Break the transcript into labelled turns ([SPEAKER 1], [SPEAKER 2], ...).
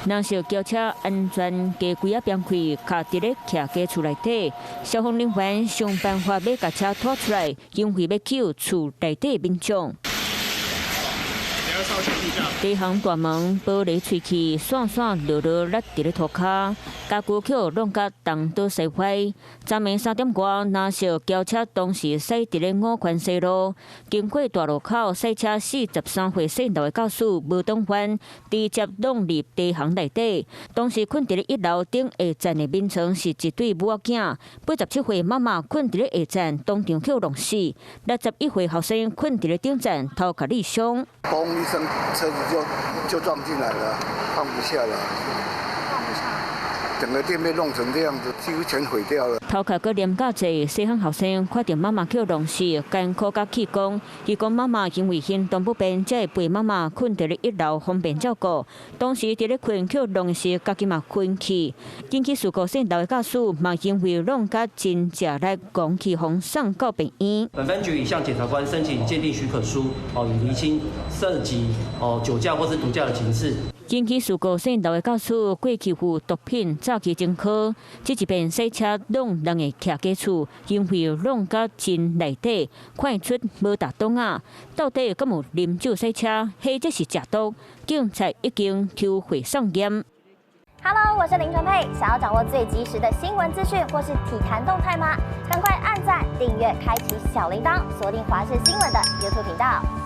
[SPEAKER 1] 藍色轎車安全機櫃仔邊開，卡佇咧徛家厝內底。消防人員想辦法欲共車拖出來，因為欲救厝內底民眾。地行大門玻璃碎去，散散落落落佇咧塗跤，家具予弄甲東倒西歪。昨暝3點外，藍色轎車當時駛佇咧五權西路，經過大路口，駛車43歲姓劉的駕駛無擋彎，直接撞入地行內底。當時睏佇咧一樓頂下層的眠床是一對母仔囝，87歲媽媽睏佇咧下層，當場予弄死；61歲後生睏佇咧頂層，頭殼裂傷。
[SPEAKER 2] 嘣一聲，車子就撞進來了，放不下了，
[SPEAKER 3] 放不下。
[SPEAKER 2] 整個店被弄成這樣子，幾乎全毀掉了。
[SPEAKER 1] 頭殼閣黏甲濟，細漢後生看著媽媽予弄死，艱苦佮氣講，伊講媽媽因為行動不便，才會陪媽媽睏佇咧一樓方便照顧。當時佇咧睏予弄時，家己嘛昏去。緊急事故姓劉的駕駛嘛，因為弄甲真食力，講去予送到病院。
[SPEAKER 4] 本分局已向檢察官申請鑑定許可書，哦，以釐清涉及哦酒駕或是毒駕的情事。
[SPEAKER 1] 緊急事故姓劉的駕駛過去有毒品詐欺前科，這一遍駛車撞人的徛家厝，因為弄甲真內底，看出無踏擋仔，到底敢有啉酒駛車，或者是食毒？警察已經抽血送驗。
[SPEAKER 5] Hello，我是林純佩，想要掌握最及時的新聞資訊或是體壇動態嗎？趕快按讚、訂閱、開啟小鈴鐺，鎖定華視新聞的 YouTube 頻道。